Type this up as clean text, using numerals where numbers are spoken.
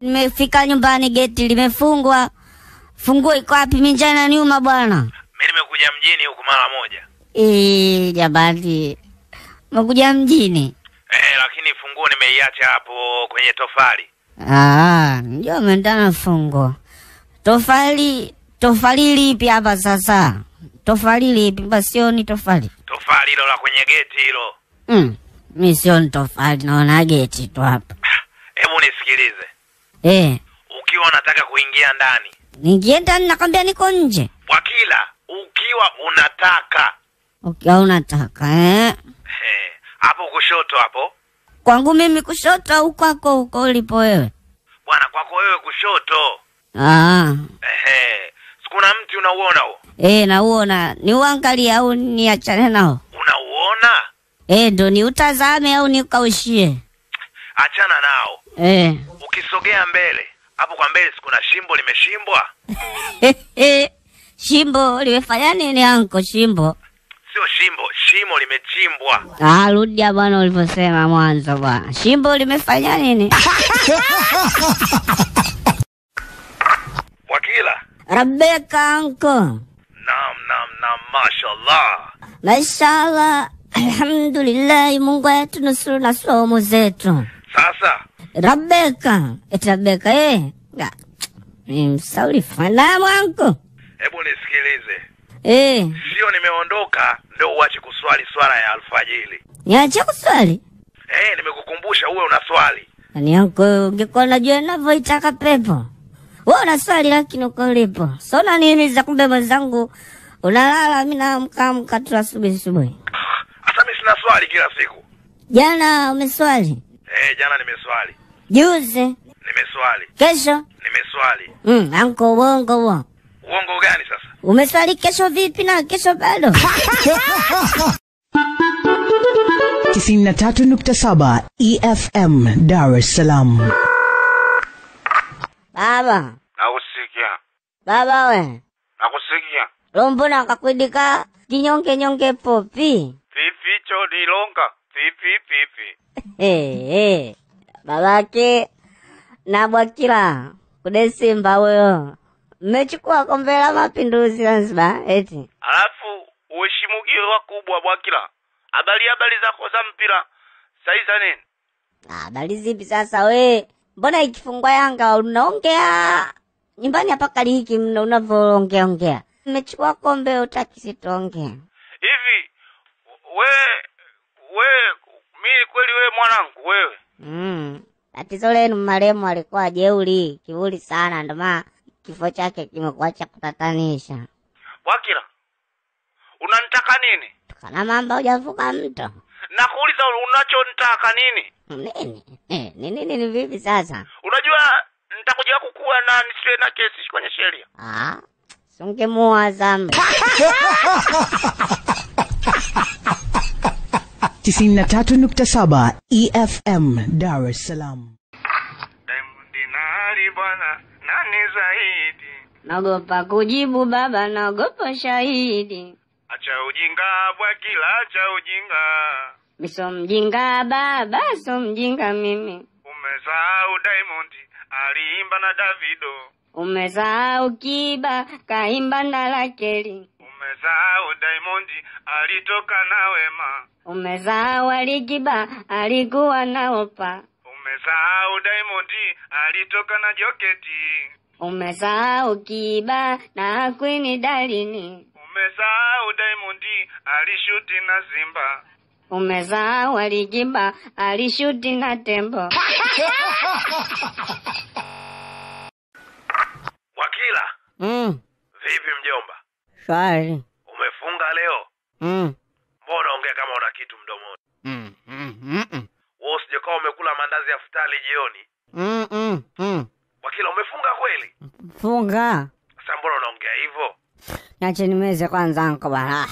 Nimefika nyumbani geti limefungwa. Funguo iko wapi? Mimi njaa inaniuma bwana. Mimi nimekuja mjini huku mara moja. Jamani. Umekuja mjini? Lakini funguo nimeiacha hapo kwenye tofali. Ndio umeenda funguo. Tofali lipi hapa sasa? Tofali lipi? Basi sioni tofali. Tofali hilo la kwenye geti hilo. Mimi sioni tofali, naona geti tu hapa. Hebu nisikilize. Ukiwa unataka kuingia ndani. Niingie ndani nakwambia niko nje. Bwakila, ukiwa unataka. Ukiwa unataka, Hapo kushoto hapo. Kwangu mimi kushoto au kwako huko ulipo wewe? Bwana kwako wewe kushoto. Kuna mti unauona huo? Nauona. Niuangalie au niachane nao? Unauona? Ndo niutazame au nikaushie? Achana nao. Ukisogea mbele, hapo kwa mbele kuna shimbo limeshimbwa. Shimbo limefanya nini anko shimbo? Sio shimbo, shimo limechimbwa. Rudia bwana ulivyosema mwanzo bwana. Shimbo limefanya nini? Wakila. Rabeka anko. Naam, mashallah. Mashallah. Alhamdulillah, Mungu atunusuru na somo zetu. Sasa Rabeka, Rabeka Msauli fana mwanko. Hebu nisikilize. Sio nimeondoka ndio uache kuswali swala ya alfajiri. Niache kuswali? Nimekukumbusha uwe unaswali. Yaani anko ungekuwa unajua ninavyoitaka pepo. Wewe unaswali lakini uko ulipo. Sio nini za kumbe mwenzangu unalala mimi naamka amka tu asubuhi asubuhi. Sasa mimi sina swali kila siku. Jana umeswali? Jana nimeswali. Juzi nimeswali. Kesho nimeswali. Anko uongo huo. Uongo gani sasa? Umeswali kesho vipi na kesho bado? 93.7 EFM Dar es Salaam. Baba. Nakusikia. Baba we. Nakusikia. Lombona kakwidika kinyonge nyonge popi. Pipi chodilonga. Pipi pipi. Babake na Bwakila kude Simba wewe. Mmechukua kombe la mapinduzi Zanzibar eti. Alafu uheshimu wakubwa Bwakila. Habari zako za mpira saiza nini? Habari zipi sasa we? Mbona ikifungwa Yanga unaongea? Nyumbani hapa kaliki unavyoongea ongea. Mmechukua kombe utaki sitaongea. Hivi we mimi kweli we mwanangu wewe. Tatizo lenu marehemu alikuwa jeuri, kiburi sana ndio maana kifo chake kimekuwa cha kutatanisha. Bwakila, unanitaka nini? Tukana mamba hujavuka mto. Nakuuliza unachonitaka nini? Nini? Nini ni vipi sasa? Unajua nitakuja kukua na nisiwe na kesi kwenye sheria. Sungemua zamba. 93.7 EFM Dar es Salaam. Diamond nani bwana, nani zaidi? Naogopa kujibu baba, naogopa shahidi. Acha ujinga Bwakila, acha ujinga. Miso mjinga baba, so mjinga mimi. Umesahau Diamond aliimba na Davido. Umesahau Kiba kaimba na Lakeli. Umesahau Diamond alitoka na Wema. Umesahau Alikiba alikuwa na Opa. Umesahau Diamond alitoka na Joketi. Umesahau Kiba na Queen Darlini. Umesahau Diamond alishuti na Simba. Umesahau Alikiba alishuti na Tembo. Wakila. Vipi mjomba? Shwari. Umefunga leo? Mbona ongea kama una kitu mdomoni? Wewe usije kama umekula mandazi ya futari jioni. Wakila umefunga kweli? Funga. Sasa mbona unaongea hivyo? Niache nimeze kwanza anko bwana.